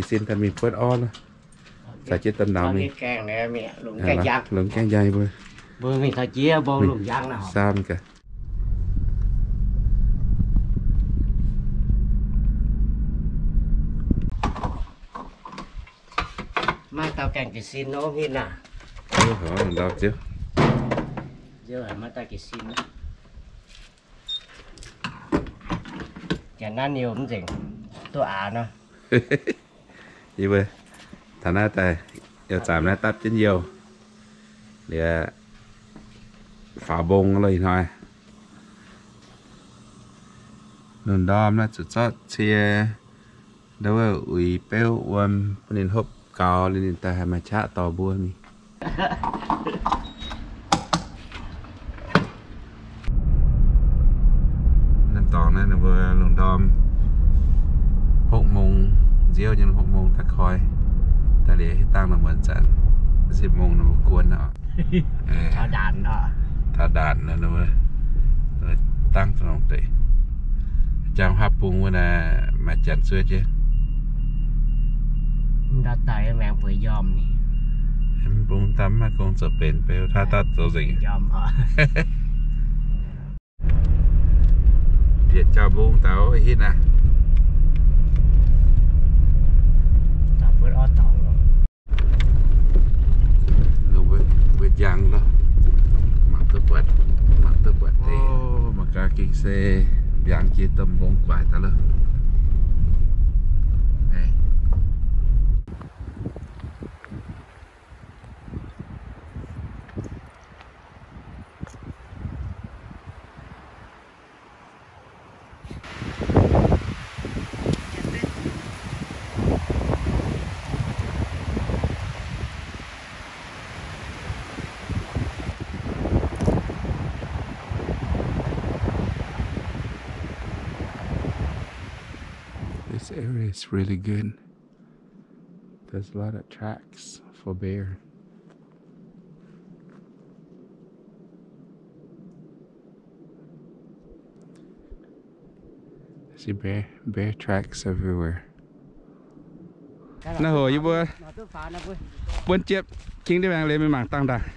Sin daaih mingh buonv orv lorqc. Caux jienv daaih naux mingh. Longc gaengh njang mbuo. Mingh saam gaax. Maiv dauh gaengh jiez sin nor hitv naaic. Nziouv haic maiv dauh jiez sin. Janx naaiv niouh mv nzengc, duqv aax nor. Yie mbuo taux naaiv daaih, yie zaamc naaiv dapv jienv youh. Liuz faaux mbong lo ih hnoi. Lungh ndorm naaiv zuqc zorqv cie ndau wuov uix beuv wuom bun ninh hopv gaux, liuz ninh daaih haih maaih qaqv dorh mbuo mingh. Naaiv dorngx naaiv ninh mbuo lungh ndorm hopv mong, nziouv nyei hopv mong daaih koi. Daaih liuz hitv dangh ninh mbuo zanc, siepv mong ninh mbuo guon oc. Taux ndaanc nor, ninh mbuo dangh longc deix. Jangx haav bung wuov naaic maaih janx zuov jienv. Mv daaih maengx bueix njormh ni. Bung daaih maiv gong zoux benx beu, taav daaih zoux nzengc. Bieqc jauv mbong daaih hitv naaiv. Mbuo njang loh, mangc duqv buatc, mangc duqv buatc deix. Mangc gaax gengh se mbiaangx jiex domh mbong guaaic daaih loh. This area is really good. There's a lot of tracks for bear. See bear, bear tracks everywhere. Naaiv hoc yie mbuo buonv jiepv king ndiev maengx liuz mingh mangc dangh ndaangc.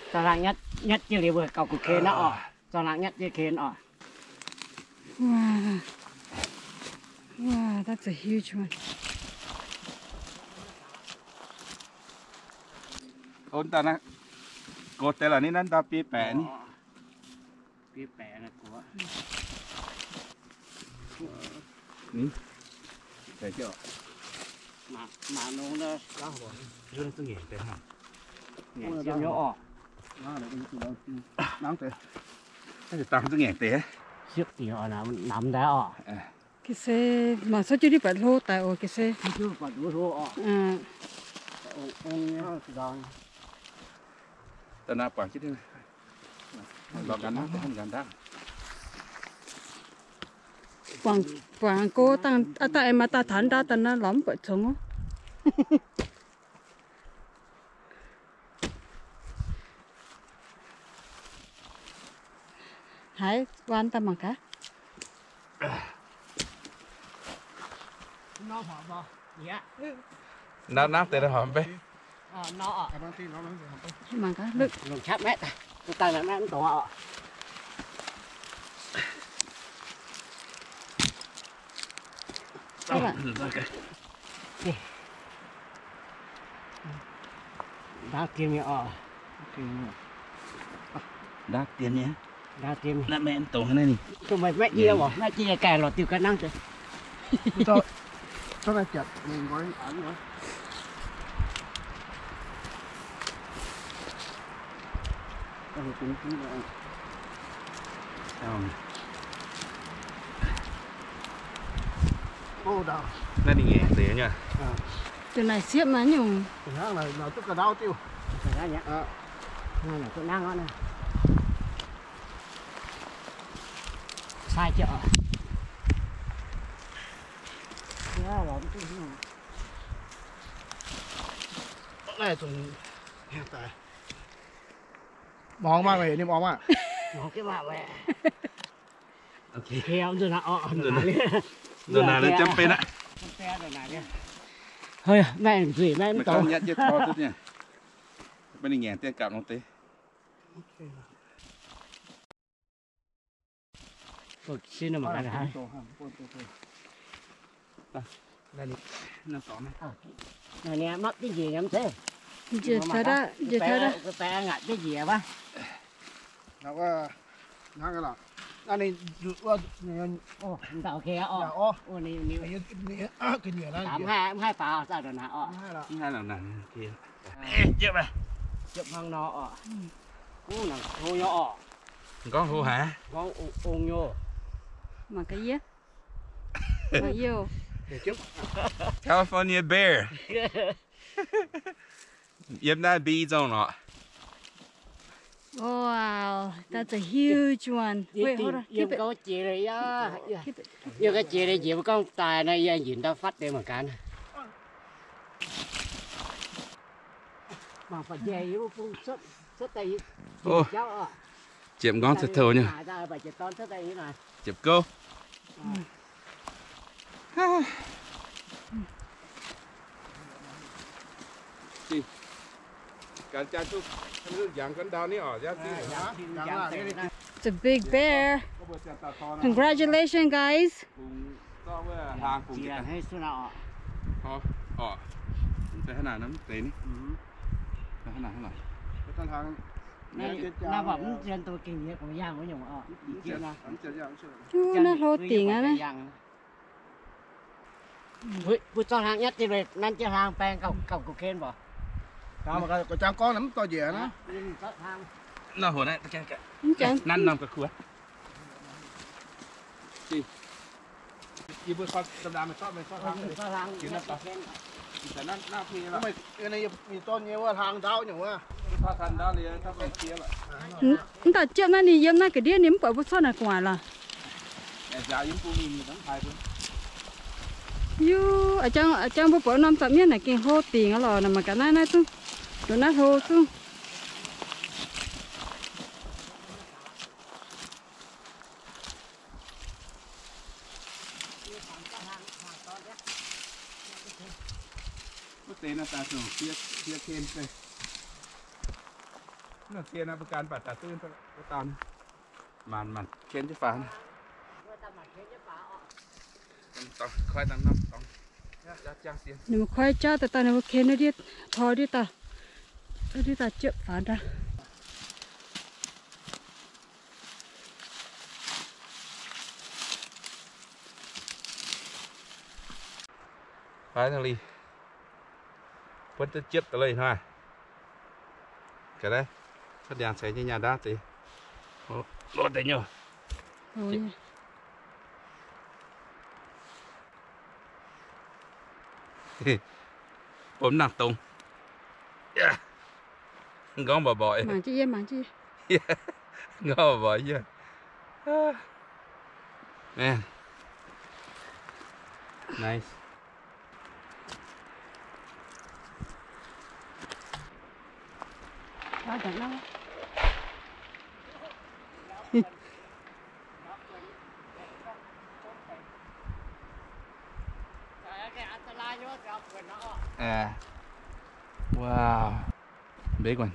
Zorqv laangh nyatv jienv liuz mbuo gauh kuh ken aqv oc. Zorqv laangh nyatv jienv ken oc. Wow. Wow, that's a huge one. Ov, daaih naaiv gox deix lorqc, ninh naaiv ndau biei baeqc ni. Ga'se mangc cuotv jienv ndiev buatc hlo daaih oc, ga'se. Buangh, buangh go dangh, daaih aengx maaih daaih taux ndau daaih naaiv lorz mv buatc congx oc. Haaix waan daaih mangc gaax. Nangv deix horpc mv bei. Mangc gaax, longc qaqv maeqv, dangh mv dongz oc. Ndaauv dien nyei oc. Ndaauv dien nyei. Ndaauv dien. Naaiv maiv dongz naaiv ninh. Dongh meih maiv jiex oc. Maiv jiex gaengh lorz diuh ga'nangv deix. Naaiv ninh ngaengc deix nyei. Dongh naaic siepv naaiv nyungc. Mangc maah, ninh mangc maah. Nzuonx naaic, nzuonx naaic jomv benx aqv. Maiv nzuih, maiv dongz. Maiv ninh ngaengc dien gapv nor deix. Gorngv hlo haic. Mangc gaax yie. California bear. Yiem naaiv mbi zongh lorqc. Wow, that's a huge one. Wait, hold on. Keep it. Yiem gau jiex leiz, yiem gau jiex leiz njiec mbuo gorngv daaih naaiv, yie njiec ndau fatv deix mangc gaax. Ziepc nqorngv caux touh nyei. Ziepc gouv. It's a big bear. Congratulations, guys. Naaiv hlo dingc aqv. Mbuo zorqv hlang nyatv jienv nanv jienv hlang baeng gauh ga'kenv mbuo. Nanv norm ga'kuv. Mv dauh jiepv naaiv ninh yiem naaiv ga'ndiev ninh mv buatc mbuo zorqv naaic gu'nguaaic lorqc. Yie, a'jang mbuo buatc norm za'mienv naaic gengh hlo dingc aqv lorqc. Naaic mangc gaax naaiv, naaiv zungv, ndongc naaiv hlo zungv. Wuov deix naaiv daaih dongh fiev ken se. Naaiv ken naaiv mbuo gan baac daaih duqv wuov dauh maanc maanc ken jienv faaux. Ninh mbuo koiv jauv daaih, daaih ninh mbuo ken wuov ndiev tor ndiev daaih, ndiev daaih jiepv faaux ndau. Finally, buonv duqv jiepv daaih leiz hnoi. Ga'naaiv, cuotv ndiangx ceix nyei nyaah ndaauv deix. Lorz deix nyei. Bun mv nangc dongz. Nqorngv mborqc mborqc. Mangc jienv yie, mangc jienv yie. Nqorngv mborqc mborqc yie. Man. Nice. Wow. Big one.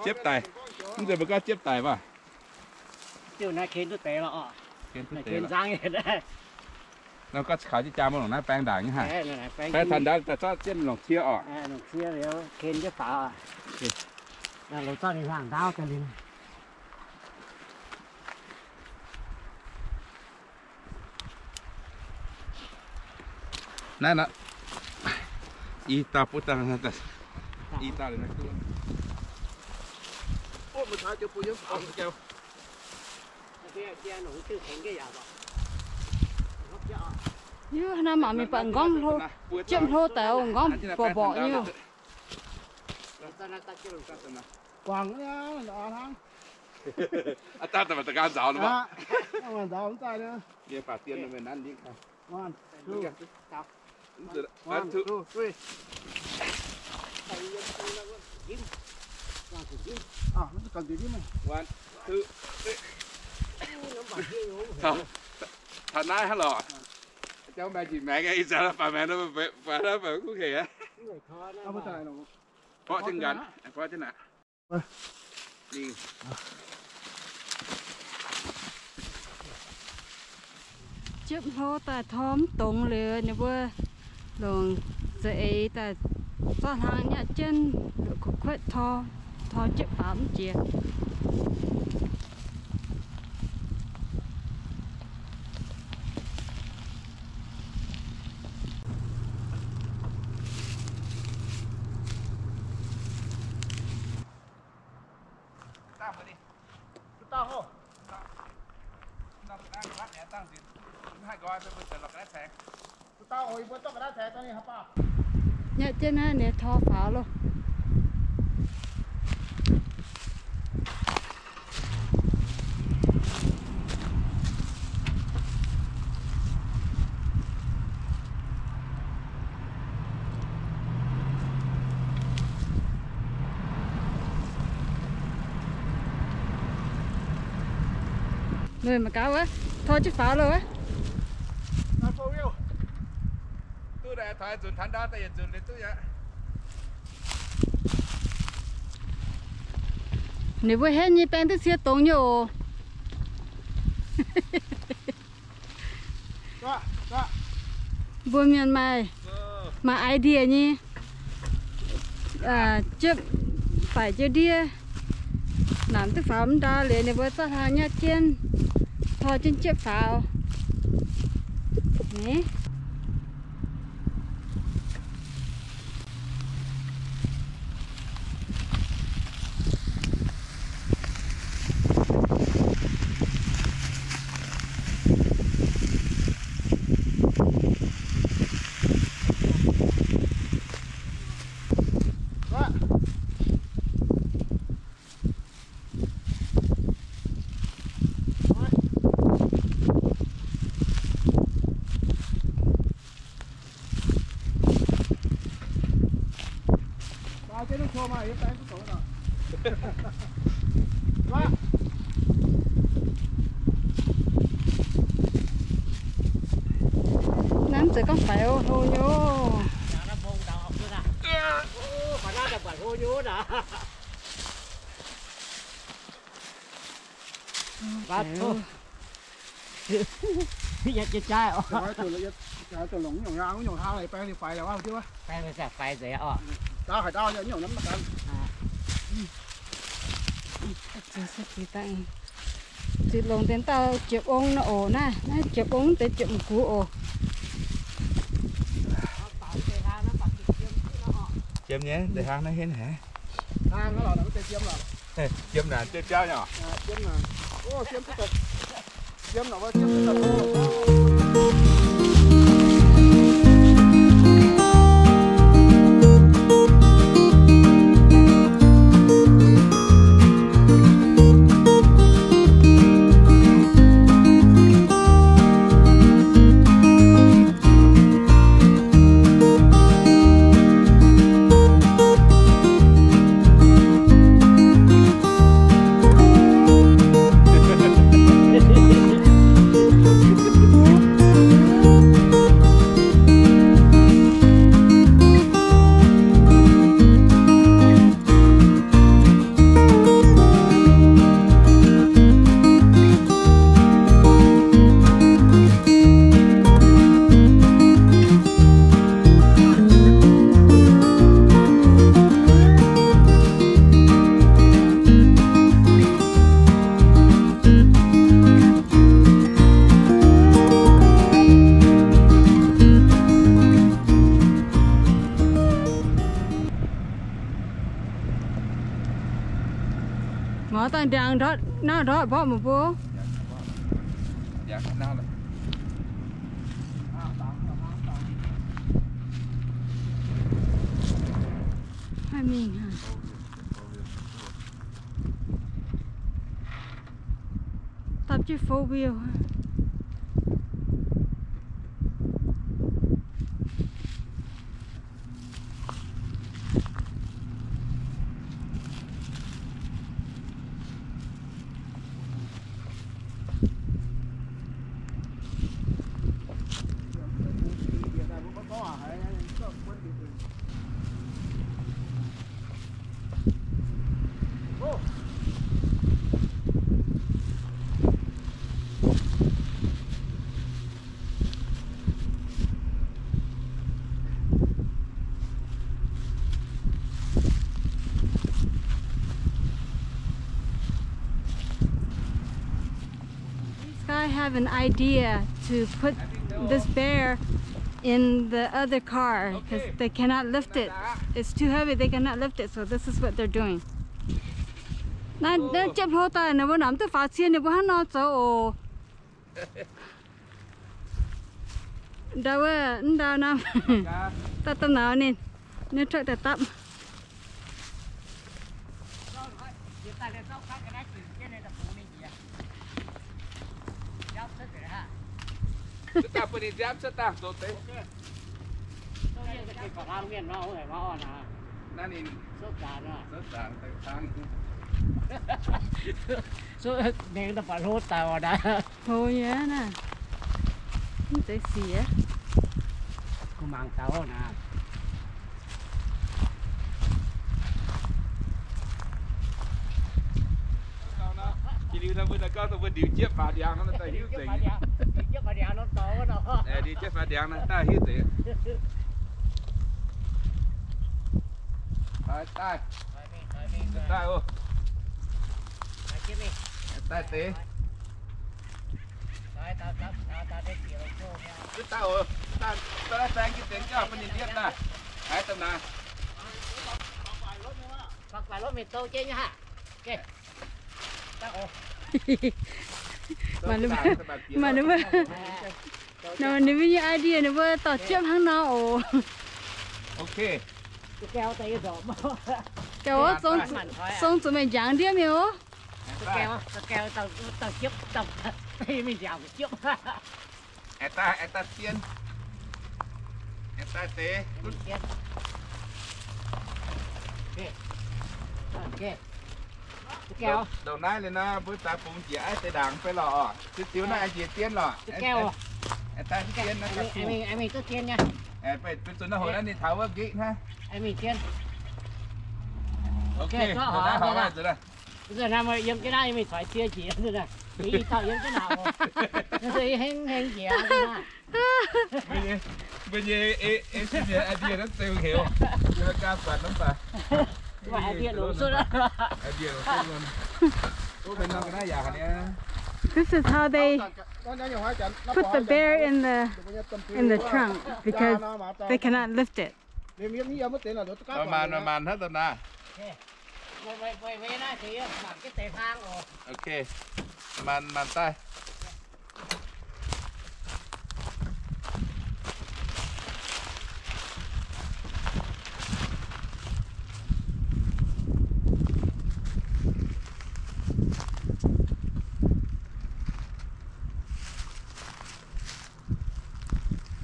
Jiepv daic. Mv zeiz mbuo gorngv jiepv daic mv baac. Naaiv ken duqv deix lorqc oc. Ken duqv deix lorqc. Nor gorngv kaux jienv jaa mbuo longc naaiv baeng ndaangc nyei haic. Baeng taux ndaangc daaih zorqv jienv longc cie oc. Naaiv nor, i dauh butv daaih, i dauh liuz naaiv duqv. Yie naaiv mangc mingh buatc m'nqorngv hlo, jepv hlo daaih m'nqorngv mborqc mborqc nyei. Guangc hnangv. Aa, daaih maaih da'nqaang nzaaux nor. Nzaaux mv daaih nor. One, two, one, two, three. One, two, three. Taux, taux naaiv hnangv lorqc. Jauv maengx njiec maengx, ih zanc baac maengx nor, baac naaiv baac kuv kengx aqv. Borqv jienv nqanx, borqv jienv naaic. Jepv hlo daaih tor mv dongz liuz, ninh mbuo longc za'eix daaih zorqv hlang nyatv jienv, kuv kuotv tor, tor jepv faaux mv jiex. Nyatv jienv naaiv ninh tor faaux loh. Nui mangc gaax wuov, tor jienv faaux loh wuov. Duqv daaih taux nzunc taux ndau daaih yietc nzunc liuz duqv aqv. Ninh mbuo henv nyei baeng duqv cie dongz nyei oc. Mbuo mienh maaih, maaih idea nyei. Jepv faix jienv ndiev, naanc duqv faaux mv ndau liuz, ninh mbuo zorqv hlang nyatv jienv, tor jienv jepv faaux. Nyei. Naaiv mv zeiz gorngv faix hlo nyei oc. Zuqc longc deix dauh jiepc ong nor oc. Naaiv, naaiv jiepc ong deix jiepc m'gux oc. Jiem nyei, deix hlaang naaiv henv haic. Jiem naaic jiem biauv nyei oc. Oix daaih ndiangx ndortv, naaiv ndortv mborqv meih mbuo. Haih mingh hnangv. Dapv jienv four wheel. These guys have an idea to put this bear in the other car because they cannot lift it. It's too heavy. They cannot lift it. So this is what they're doing. Naaiv, naaiv jepv hlo daaih, ninh mbuo namx duqv faaux cien ninh mbuo hnangv nor zoux oc. Ndau wuov, ndau naaiv, daaih daaih naux ninh, ninh truqv daaih dapv. Naaiv ninh, ninh daaih baac hlo daaih oc naaiv. Hlo nyei naaiv. Mv zeiz siec. Kuv mangc taux naaiv. Jiex liuz nor mbuo daaih gorngv dongh mbuo ndiux jiepv faaux ndiangx nor daaih hiuv nzengc. Ndiux jiepv faaux ndiangx nor daaih hiuv nzengc. Daaih, daaih, daaih oc. Daaih deix. Duqv dauh oc. Daaih, daaih, daaih, daaih, daaih, daaih, daaih, daaih, daaih, daaih, daaih, Maaih ninh mbuo, ninh mbuo nyei idea, ninh mbuo dorh jiepv hnangv nor oc. Gauh wuov, zong zuqc meih njangx ndiev mingh oc. Aengx daaih, aengx daaih zien. Aengx daaih deix. Ndongc naaiv liuz nor, mbuo zaaix bungx njiec aiv deix ndaangc fai lorqc oc. Ziux ziux naaiv aengx njiec zien lorqc. Aengx daaih zien naaiv gauh zuqc. Benx zuqc naaiv hoc naaiv ninh taux wuov nqeqv hnangv. Ok, naaiv hoc naaiv zuqc naaiv. Yiem jienv naaiv mingh coix cie njiec, hengv hengv njiec. Mbuo nyei, mbuo nyei idea naaiv zeu heuc, ganh buatc hnangv baac. This is how they put the bear in the, in the trunk because they cannot lift it. Maaih, maaih, maaih hnangv daaih naaiv. Ok, maaih, maaih daaih.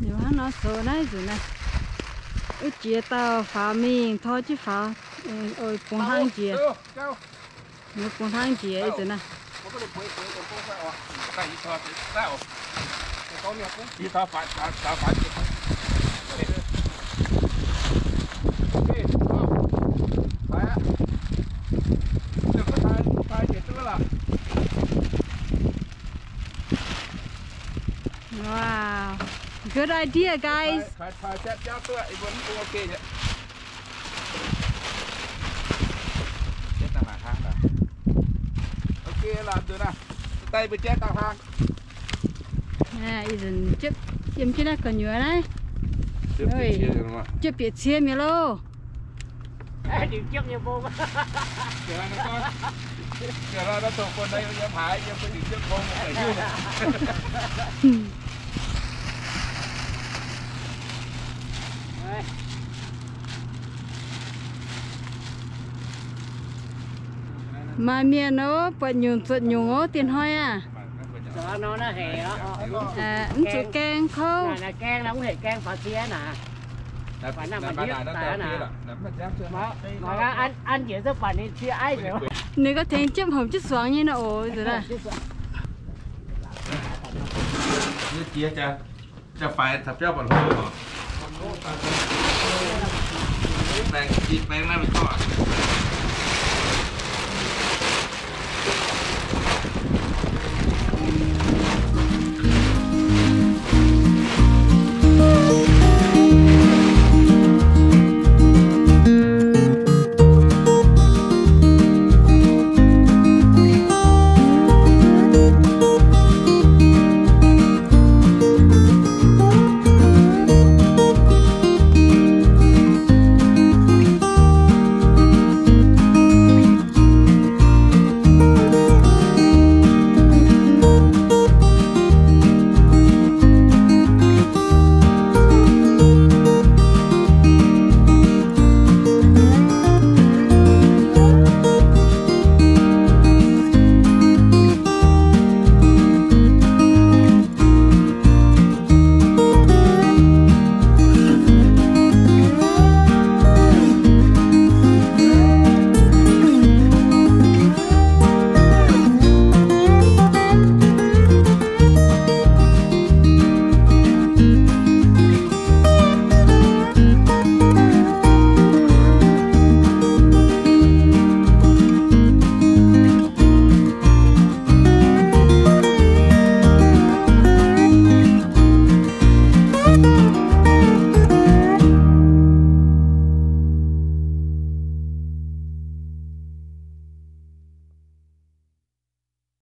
Liuz hnangv nor zoux naaiv nzunc naaiv, wuov jiex dauh faaux mingh tor jienv faaux, bungx hnangv jiex. Bungx hnangv jiex ih zanc naaiv. Wow. Good idea, guys. Ih zanc yiem jienv naaiv gu'nyuoz naaiv, jiepv bieqc cie mi'aqv loh. Maaih mienh ov, buatc nyungc zuotc nyungc ov, dinh hnoi aah. Mv zuqc gaeng kouv. Ninh gorngv tengx jiepv hopc jiepv suangx nyei nor oc.